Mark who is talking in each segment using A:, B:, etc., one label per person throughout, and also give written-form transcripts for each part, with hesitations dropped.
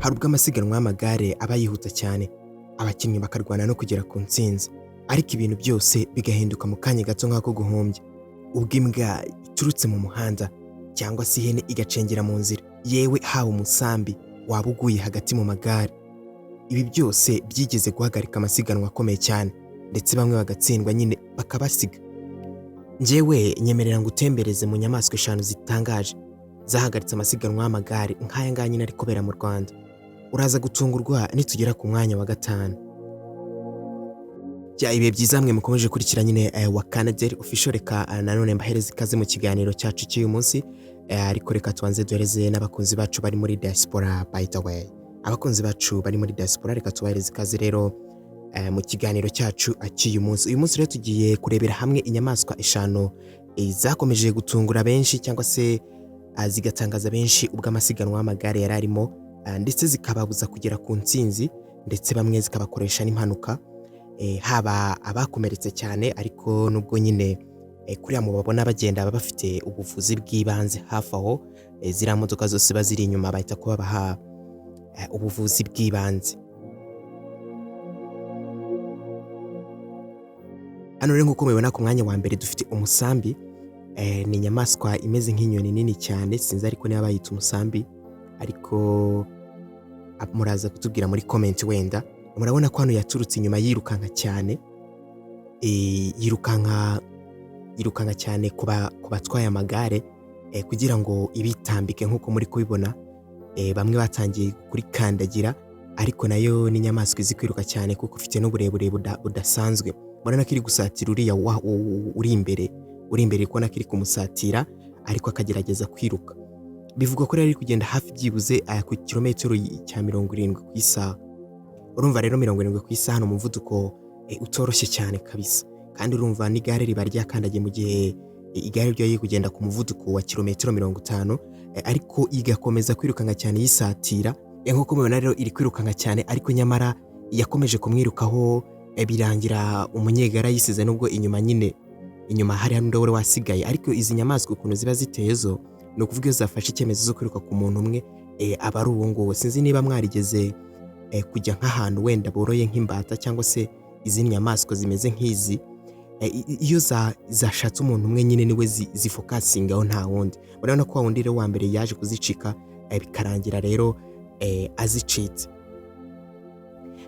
A: Hari ubwo amasiganwa y'amagare aba yihuta cyane, abakinnyi bakarwana no kugera ku ntsinzi, ariko ibintu byose bigahinduka mu kanya gato nk'ako guhumbya, ubwo imbwa iturutse mu muhanda cyangwa se ihene igacengera mu nzira, yewe haba umusambi waba uguye hagati mu magare. Ibi byose byigeze guhagarika amasiganwa akomeye cyane, ndetse bamwe bagatsindwa nyine bakabasiga. Njyewe nyemerera ngo utembereze mu nyamaswa eshanu zitangaje zahagaritse amasiganwa y'amagare nk'aya ngaya nyine ari kubera mu Rwanda. Uraza gutungurwa nitugera ku mwanya wa gatanu. Bya ibihe byiza mwe mukomeje kurikira nyine wa Canadel Official. Reka nanone mbahereze ikaze mu kiganiro cyacu cy'uyu munsi, ariko reka tubanze duhereze n'abakunzi bacu bari muri diaspora. By the way, abakunzi bacu bari muri diaspora, reka tubahereze ikaze rero mu kiganiro cyacu cy'uyu munsi. Uyu munsi rero tugiye kurebera hamwe inyamaswa eshanu zakomeje gutungura benshi cyangwa se zigatangaza benshi ubwo amasiganwa y'amagare yari arimo, ndetse zikababuza kugera ku ntsinzi, ndetse bamwe zikabakoresha n'impanuka, haba abakomeretse cyane. Ariko nubwo nyine kuriya mubabona bagenda, baba bafite ubuvuzi bw'ibanze hafi aho. Ziriya modoka zose ziba ziri inyuma bahita kuba babaha ubuvuzi bw'ibanze. Hano rero, nk'uko mubibona, ku mwanya wa mbere dufite umusambi. Ni inyamaswa imeze nk'inyoni nini cyane. Sinzi ariko niba bayita umusambi, ariko muraza kutubwira muri comment wenda. Murabona ko hano yaturutse inyuma yirukanka cyane, yirukanka cyane ku batwaye amagare kugira ngo ibitambike. Nk'uko muri kubibona, bamwe batangiye kurikandagira, ariko nayo ni inyamaswa izi kwiruka cyane kuko ifite n'uburebure budasanzwe. Murabona ko iri gusatira uriya uri imbere, kubona ko iri kumusatira, ariko akagerageza kwiruka. Bivugwa ko rero ari kugenda hafi byibuze ku kilometero cya 70 ku isaha. Urumva rero 70 ku isaha ni umuvuduko utoroshye cyane kabisa, kandi urumva n'igare riba ryakandagiye mu gihe igare ryo riri kugenda ku muvuduko wa kilometero 50, ariko igakomeza kwirukanka cyane yisatira. Nk'uko mubibona rero, iri kwirukanka cyane, ariko nyamara yakomeje kumwirukaho, birangira umunyegare yisize, nubwo inyuma nyine inyuma hari undi wari wasigaye. Ariko izi nyamaswa ukuntu ziba ziteye zo, ni ukuvuga iyo zafashe icyemezo zo kwiruka ku muntu umwe, aba ari uwo nguwo. Sinzi niba mwarigeze kujya nk'ahantu wenda boroye nk'imbata cyangwa se izindi nyamaswa zimeze nk'izi. Iyo zashatse umuntu umwe nyine niwe zifocusingaho, nta wundi. Urabona ko wa wundi rero wa mbere yaje kuzicika, bikarangira rero azicitse.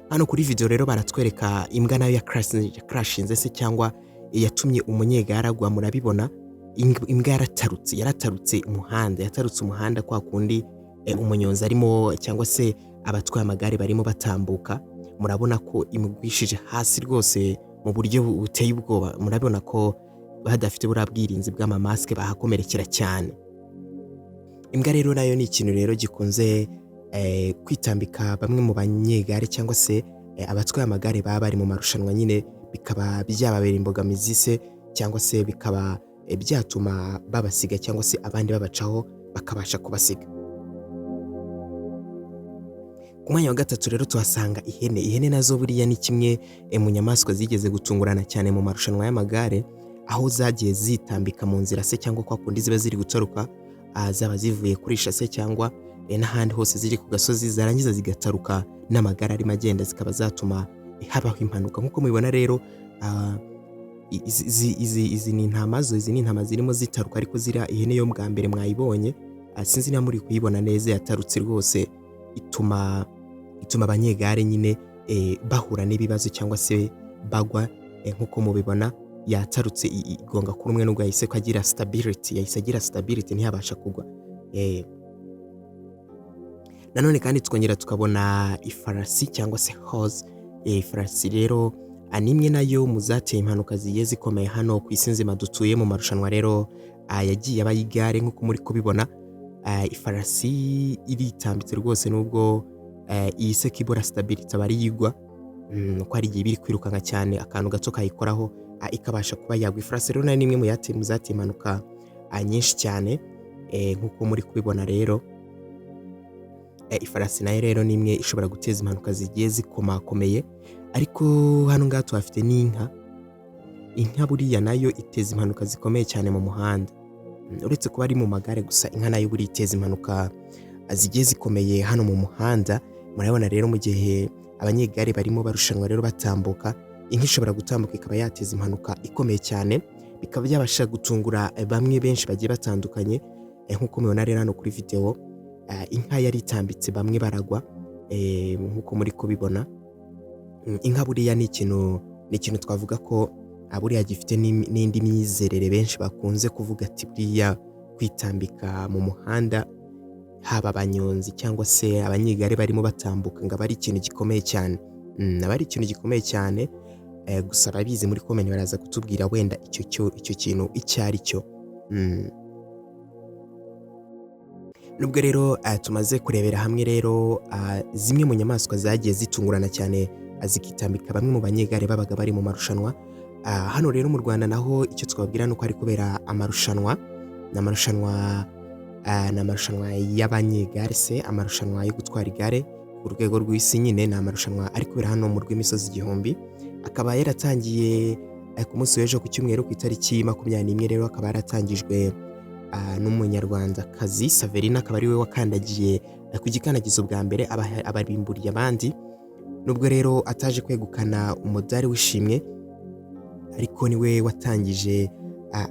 A: Hano kuri video rero baratwereka imbwa nayo yakrashinze se cyangwa yatumye umunyegare agwa. Murabibona, imbwa yaratarutse umuhanda, yatarutse umuhanda kwa kundi umunyonzi arimo cyangwa se abatwaye amagare barimo batambuka. Murabona ko imugwishije hasi rwose mu buryo buteye ubwoba. Murabona ko badafite buriya bwirinzi bw'amamasike bahakomerekera cyane. Imbwa rero nayo ni ikintu rero gikunze kwitambika bamwe mu banyegare cyangwa se abatwaye amagare baba bari mu marushanwa nyine, bikaba byababera imbogamizi se cyangwa se bikaba byatuma babasiga cyangwa se abandi babacaho bakabasha kubasiga. Ku mwanya wa gatatu rero tuhasanga ihene. Ihene nazo buriya ni kimwe mu nyamaswa zigeze gutungurana cyane mu marushanwa y'amagare, aho zagiye zitambika mu nzira se cyangwa kwa kundi ziba ziri gutaruka, zaba zivuye kurisha se cyangwa n'ahandi hose ziri ku gasozi, zarangiza zigataruka n'amagare arimo agenda, zikaba zatuma habaho impanuka. Nk'uko mubibona rero, izi ni intama zo, izi ni intama zirimo zitaruka, ariko ziriya ihene yo bwa mbere mwayibonye. Sinzi niba muri kuyibona neza, yatarutse rwose ituma abanyegare nyine bahura n'ibibazo cyangwa se bagwa. Nk'uko mubibona, yatarutse igonga kuri umwe, nubwo yahise ko agira stability, yahise agira stability ntiyabasha kugwa. Nanone kandi tukongera tukabona ifarasi cyangwa se horse. Ifarasi rero ni imwe nayo mu zateye impanuka zigiye zikomeye hano ku isi nzima dutuye, mu marushanwa rero yagiye aba y'igare. Nk'uko muri kubibona, ifarasi iritambitse rwose, nubwo iyi se ibura stability aba ari yigwa, uko hari igihe iba iri kwirukanka cyane, akantu gato kayikoraho ikabasha kuba yagwa. Ifarasi rero nayo ni imwe mu zateye impanuka nyinshi cyane. Nk'uko muri kubibona rero, ifarasi nayo rero ni imwe ishobora guteza impanuka zigiye zikomakomeye. Ariko hano ngaha tuhafite n'inka. Inka buriya nayo iteza impanuka zikomeye cyane mu muhanda. Uretse kuba ari mu magare gusa, inka nayo buriya iteza impanuka. zigiye zikomeye hano mu muhanda. Murabona rero mu gihe abanyegare barimo barushanwa rero batambuka, inka ishobora gutambuka ikaba yateza impanuka ikomeye cyane, bikaba byabasha gutungura bamwe benshi bagiye batandukanye. Nk'uko mubibona rero hano kuri video, inka yari itambitse bamwe baragwa, nk'uko muri kubibona. Inka buriya ni ikintu twavuga ko buriya gifite n'indi myizerere. Benshi bakunze kuvuga ati buriya kwitambika mu muhanda, haba abanyonzi cyangwa se abanyegare barimo batambuka, ngo aba ari ikintu gikomeye cyane. Aba ari ikintu gikomeye cyane. Gusa ababizi muri comment baraza kutubwira wenda icyo kintu icyo ari cyo. Nubwo rero tumaze kurebera hamwe rero zimwe mu nyamaswa zagiye zitungurana cyane, zikitambika bamwe mu banyegare babaga bari mu marushanwa, hano rero mu Rwanda naho icyo twababwira ni uko hari kubera amarushanwa. Ni amarushanwa y'abanyegare se, amarushanwa yo gutwara igare ku rwego rw'isi nyine. Ni amarushanwa ari kubera hano mu rw'imisozi igihumbi, akaba yaratangiye ku munsi w'ejo ku cyumweru ku itariki 21. Rero akaba yaratangijwe n'Umunyarwandakazi Saverina, akaba ariwe wakandagiye ku gikandagizo bwa mbere, ababimburiye abandi. Nubwo rero ataje kwegukana umudari w'ishimwe, ariko niwe watangije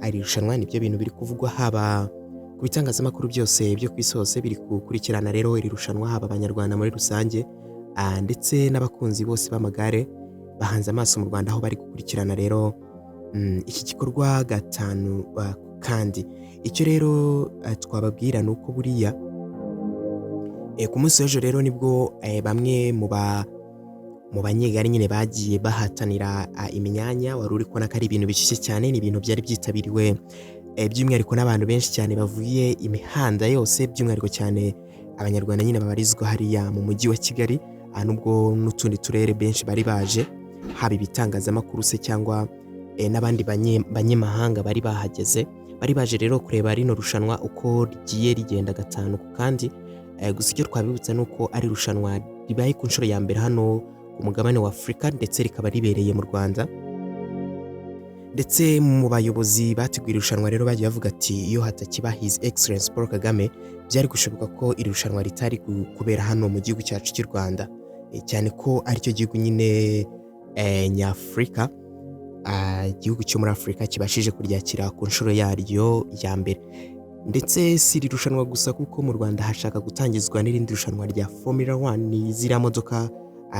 A: iri rushanwa. Nibyo bintu biri kuvugwa haba ku bitangazamakuru byose byo ku isi hose biri gukurikirana rero iri rushanwa, haba Abanyarwanda muri rusange, ndetse n'abakunzi bose b'amagare bahanze amaso mu Rwanda, aho bari gukurikirana rero iki gikorwa gatanu. Kandi icyo rero twababwira ni uko buriya ku munsi w'ejo rero nibwo bamwe mu banyegare nyine bagiye bahatanira imyanya. Wari uri kubona ko ari ibintu bishyushye cyane, ni ibintu byari byitabiriwe by'umwihariko n'abantu benshi cyane bavuye imihanda yose, by'umwihariko cyane Abanyarwanda nyine babarizwa hariya mu mujyi wa Kigali, nubwo n'utundi turere benshi bari baje, haba ibitangazamakuru se cyangwa n'abandi banyamahanga bari bahageze, bari baje rero kureba rino rushanwa uko rigiye rigenda gatanu ku kandi. Gusa icyo twabibutsa ni uko ari irushanwa ribaye ku nshuro ya mbere hano ku mugabane wa Afurika, ndetse rikaba ribereye mu Rwanda. Ndetse mu bayobozi bateguye irushanwa rero bagiye bavuga ati iyo hatakiba His Excellence Paul Kagame, byari gushoboka ko iri rushanwa ritari kubera hano mu gihugu cyacu cy'u Rwanda, cyane ko aricyo gihugu nyine nyafurika, igihugu cyo muri Afurika kibashije kuryakira ku nshuro yaryo ya mbere. Ndetse si iri rushanwa gusa, kuko mu Rwanda hashaka gutangizwa n'irindi rushanwa rya Formula 1, ni ziriya modoka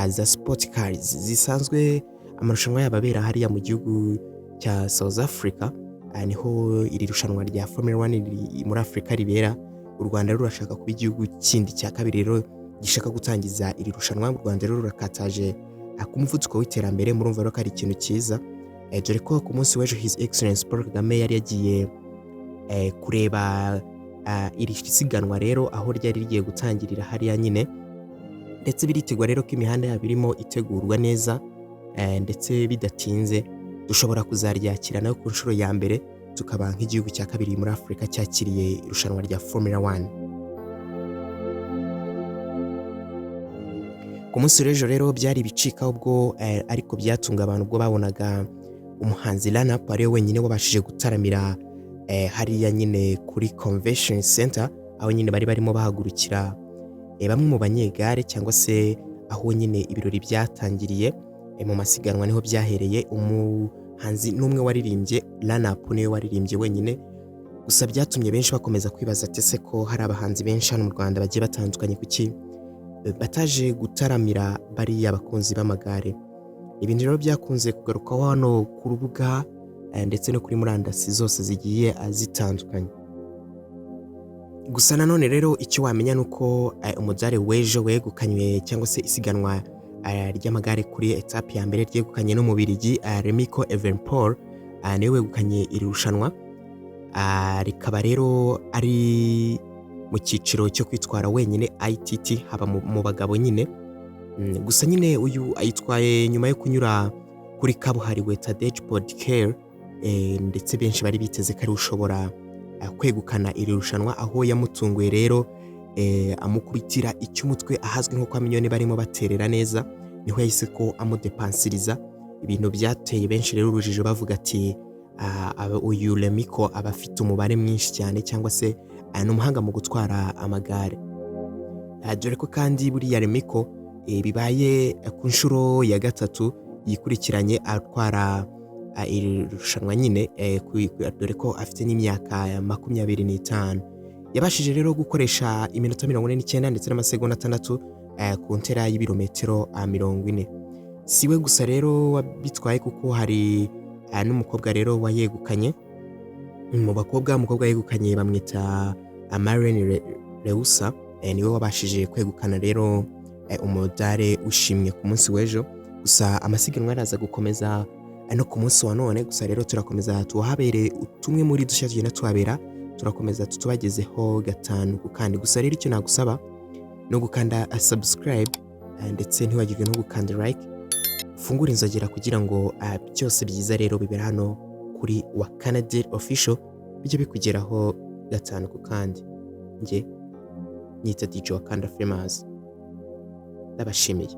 A: za sport cars zisanzwe amarushanwa yabo abera hariya mu gihugu cya South Africa. Niho iri rushanwa rya Formula 1 muri Afurika ribera. U Rwanda rurashaka kuba igihugu kindi cya kabiri rero gishaka gutangiza iri rushanwa. U Rwanda rero rurakataje ku muvuduko w'iterambere, murumva rero ko ari ikintu cyiza, dore ko ku munsi w'ejo His Excellence Paul Kagame yari yagiye kureba iri siganwa rero aho ryari rigiye gutangirira hariya nyine. Ndetse biritegwa rero ko imihanda yabo irimo itegurwa neza, ndetse bidatinze dushobora kuzaryakira nayo ku nshuro ya mbere, tukaba nk'igihugu cya kabiri muri Afurika cyakiriye irushanwa rya Formula 1. Ku munsi w'ejo rero byari ibicika ubwo, ariko byatunga abantu ubwo babonaga umuhanzi Run-Up ariwe wenyine wabashije gutaramira hariya nyine kuri Convention Center, aho nyine bari barimo bahagurukira bamwe mu banyegare, cyangwa se aho nyine ibirori byatangiriye mu masiganwa niho byahereye. Umuhanzi n'umwe waririmbye, Run-Up niwe waririmbye wenyine. Gusa byatumye benshi bakomeza kwibaza ati ese ko hari abahanzi benshi hano mu Rwanda bagiye batandukanye, kuki bataje gutaramira bariya bakunzi b'amagare? Ibintu rero byakunze kugarukwaho hano ku rubuga ndetse no kuri murandasi zose zigiye zitandukanye. Gusa nanone rero icyo wamenya ni uko umudari w'ejo wegukanywe, cyangwa se isiganwa ry'amagare kuri etape ya mbere ryegukanye n'Umubirigi Remco Evenepoel, niwe wegukanye iri rushanwa. Rikaba rero ari mu cyiciro cyo kwitwara wenyine ITT, haba mu bagabo nyine. Gusa nyine uyu ayitwaye nyuma yo kunyura kuri kabuhariwe Tadej Pogačar, ndetse benshi bari biteze ko ari ushobora kwegukana iri rushanwa, aho yamutunguye rero amukubitira icy'umutwe ahazwi nko kwa Mignone barimo baterera neza, niho yahise ko amudepansiriza. Ibintu byateye benshi rero urujijo, bavuga ati uyu Remco aba afite umubare mwinshi cyane, cyangwa se ni umuhanga mu gutwara amagare. Dore ko kandi buriya Remco bibaye ku nshuro ya gatatu yikurikiranye atwara iri rushanwa nyine, dore ko afite n'imyaka 25. Yabashije rero gukoresha iminota 49 ndetse n'amasegonda 6 ku ntera y'ibirometero 40. Si we gusa rero wabitwaye, kuko hari n'umukobwa rero wayegukanye. Mu bakobwa, umukobwa yegukanye bamwita Marlen Reusser, niwe wabashije kwegukana rero umudare ushimwe ku munsi w'ejo. Gusa amasiganwa araza gukomeza no ku munsi wa none. Gusa rero turakomeza tuhabere tumwe muri dushya tugenda tuhabera, turakomeza tutubagezeho gatanu ku kandi. Gusa rero icyo nagusaba ni ugukanda subscribe, ndetse ntiwagirwe no gukanda like, ufungure inzogera kugira ngo byose byiza rero bibera hano kuri wa Canadel Official bijye bikugeraho gatanu ku kandi. Njye nyita DJ Wakanda Famous, ndabashimiye.